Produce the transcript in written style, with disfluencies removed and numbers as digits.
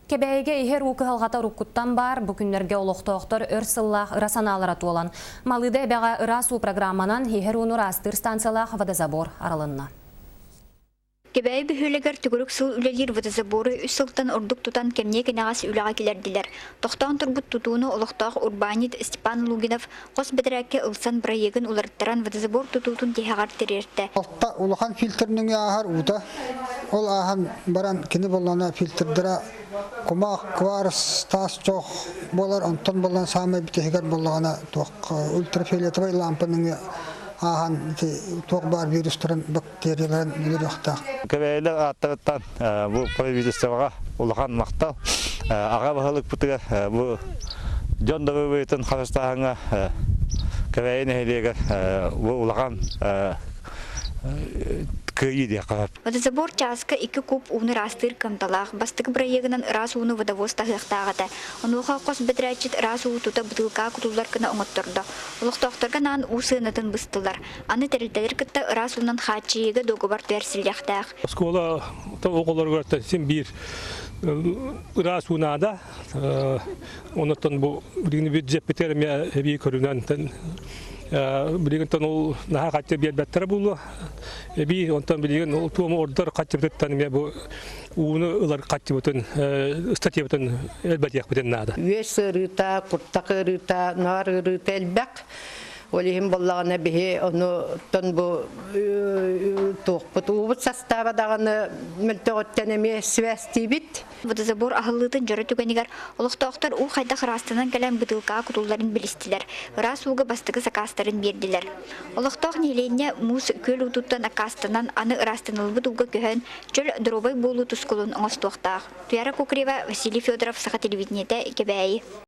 Кэбээйигэ иһэр уу кыһалҕата уруккуттан баар, бу күннэргэ олохтоохтор өр сыллаах ыра санаалара туолан, Малыыда эбэҕэ ыраас уу программанан иһэр ууну ыраастыыр станциялаах водозабор арылынна. Кэбээйи бөһүөлэгэр төгүрүк сыл үлэлиир водозабору үс сылтан ордук тутан кэмниэ кэнэҕэс үлэҕэ киллэрдилэр. Тохтоон турбут тутууну олохтоох урбаанньыт Степан Лугинов хос бэдэрээккэ ылсан бырайыагын уларыттаран водозабор тутуутун тиһэҕэр тириэртэ. Алта улахан фильтрнүҥү ааһар уута. Ол ааһан баран кини боллоно фильтрдара кумах, кварц, таас чох буолар. Онтон боллон саамай бүтэһигэр боллоҕуна туох ультрафиолетовай лампаныҥы ааһан ити туох баар вирустарын, бактерияларын өлөрүөхтээх. Кэбээйилэр ааттарыттан бу правительствоҕа улахан махтал. Аҕа баһылыкпытыгар бу дьон доруобуйатын харыстааһыҥҥа Кэбээйи нэһилиэгэр бу улахан кыайыы диэххэ сөп. Водозабор чааска 2 куб ууну ыраастыыр кыамталаах. Бастакы бырайыагынан ыраас ууну водовоз таһыахтаах этэ. Онуоха хос бэдэрээтчит ыраас уу тута бытыылкаҕа кутуллар гына оҥоттордо. Олохтоохторго анаан уу сыанатын быстылар. Аны тэрилтэлэр кытта ыраас уунан хааччыйыыга дуогабар түһэрсиллиэхтээх. Оскуола оҕолоругар син биир ыраас уу наада. Онон бу билигин бюджеппитигэр эмиэ эбии көрүнэн билигин ол наһаа хаччы биэрбэттэрэ буолуо. Эбии онтон билигин ол туому ордор хаччыбытыттан эмиэ бу ууну ылар хаччыбытын статьябытын элбэтиэхпитин наада. Үөс ыарыыта, куртах ыарыыта, наар ыарыыта элбэх. Ол иһин буоллаҕына биһи ону бу туохпут уубут састааба даҕаны мөлтөҕүттэн эмиэ сибээстиибит. Водозабор аһыллыытын дьоро түгэнигэр олохтоохтор уу хайдах ыраастанан кэлэн бытыылкаҕа кутулларын билистилэр, ыраас ууга бастакы сакаастарын биэрдилэр. Олохтоох нэһилиэнньэ муус күөл уутуттан аккаастанан аны ыраастаныллыбыт ууга көһөн, чөл доруобай буолуу тускулун оҥостуохтаах. Туяра Кукрева, Василий Федоров, Саха телевидениетэ, Кэбээйи.